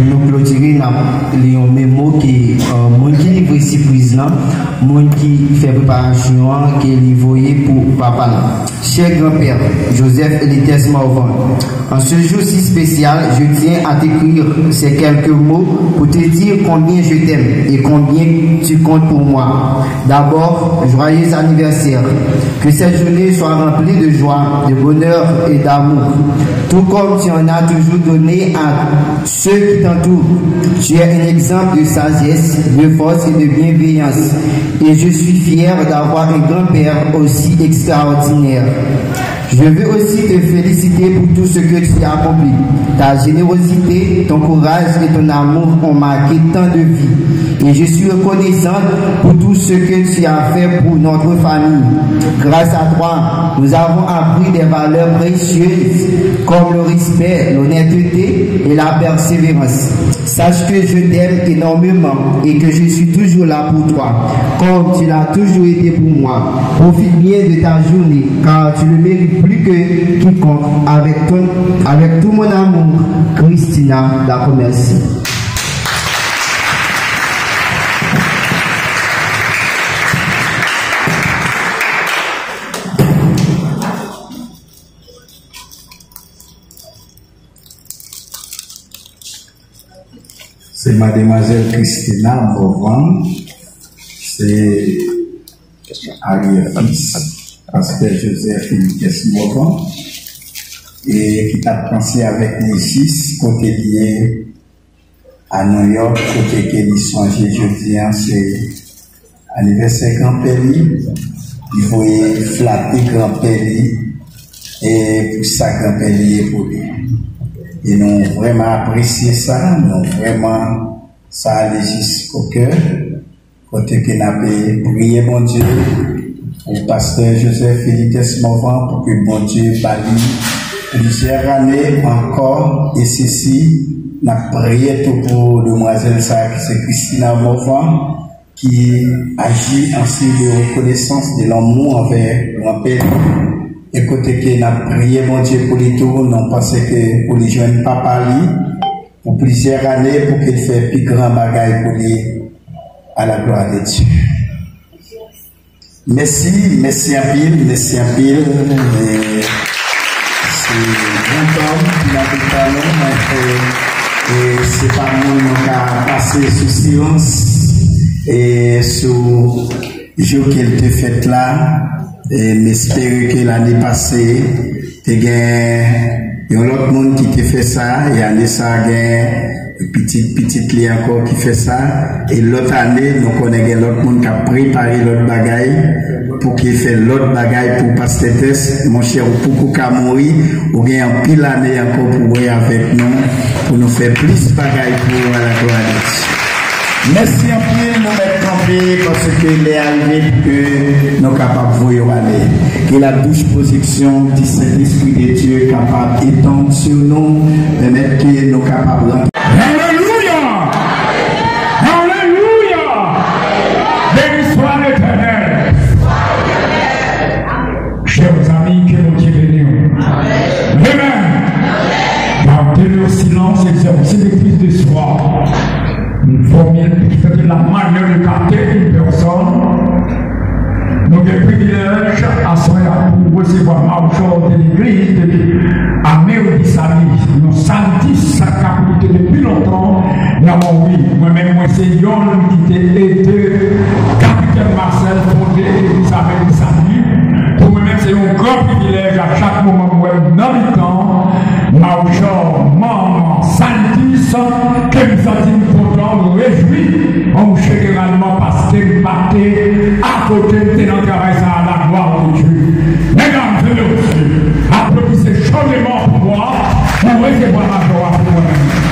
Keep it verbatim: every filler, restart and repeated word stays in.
Nou klotire, n ap li yon memo ke, euh, moun ki livre sipriz lan, moun ki fè preparasyon an, ke li voye pou papa l. Cher grand-père Joseph Elites Morvan, en ce jour si spécial, je tiens à t'écrire ces quelques mots pour te dire combien je t'aime et combien tu comptes pour moi. D'abord, joyeux anniversaire. Que cette journée soit remplie de joie, de bonheur et d'amour, tout comme tu en as toujours donné à ceux qui t'entourent. Tu es un exemple de sagesse, de force et de bienveillance. Et je suis fier d'avoir un grand-père aussi extraordinaire. Je veux aussi te féliciter pour tout ce que tu as accompli. Ta générosité, ton courage et ton amour ont marqué tant de vies. Et je suis reconnaissante pour tout ce que tu as fait pour notre famille. Grâce à toi, nous avons appris des valeurs précieuses comme le respect, l'honnêteté et la persévérance. Sache que je t'aime énormément et que je suis toujours là pour toi, comme tu l'as toujours été pour moi. Profite bien de ta journée, car tu le mérites plus que quiconque. Avec ton, avec tout mon amour, Christina Lacomercie. Se mademwazèl Christina Morvan, se aryè fis pastè Joseph Elites Morvan, e ki t ap panse avèk Nesis kote li ye a New York, kote ke li sonje jodi a se anivèsè granpè li, li voye flate granpè li, e pou sa granpè li ye pou li. E nou vrèman apresye sa, nou vrèman, sa ale jis o kè, kote ke n ape priye Bondye pou pastè Joseph Elites Morvan, pou ke Bondye ba li plizyè ane ankò, e sesi, n ap priye tou pou demwazèl sa a ki se Christina Morvan, ki aji an siy de rekonesans, de lanmou anvè granpè li. E kote ke n ap priye Bondye pou li tou, nou panse ke pou li jwenn papa li, pou plizyè ane, pou ke l fè pi gran bagay pou li, à la gloire de Dieu. Mèsi, mèsi anpil, mèsi anpil. E, se gran dam ki nan mitan nou, mwen, e, e se pa moun nou ka pase sou silans, e sou jou ke l te fèt la, e m espere ke lane pase, te gen yon lòt moun ki te fè sa, e ane sa a gen pitit pitit li ankò ki fè sa, e lòt ane, nou konnen gen lòt moun k ap prepare lòt bagay, pou ki fè lòt bagay pou pastè Tès, monchè, ou poko ka mouri, ou gen anpil ane ankò pou wè avèk nou, pou nou fè plis bagay pou ou, à la gloire de Dieu. Mèsi anpil, nou mèt kanpe, paske lè a rive pou ke nou kapab voye w ale. Ke la douce protection du Saint-Esprit de Dieu kapab etann sou nou, pèmèt ke nou kapab rantre. Alelouya! Alelouya! Béni soit l'Éternel! Chers amis, que Dieu bénisse. Amen. Gardez le silence, exercez l'église de soi. Une formule qui fait la manière de capter une personne. Nou gen privilèj aswè a pou resevwa Marshall de legliz de Ameryisali, yon santis sa k ap lite depi lontan nan Mawri. Mwen menm, mwen se yonn ki te ede Kapitèn Marcel fonde legliz Ameryisali. Pou mwen menm, se yon gran privilèj a chak moman mwen wè m nan mitan Marshall, manm santis, ke m santi m kontan, m rejwi, an jeneralman paske m pa te akote, m te nan travay sa a, la gloire de Dieu. Mesdames et messieurs, aplodisez chaudement pour moi, pou resevwa majò a pou mwen menm.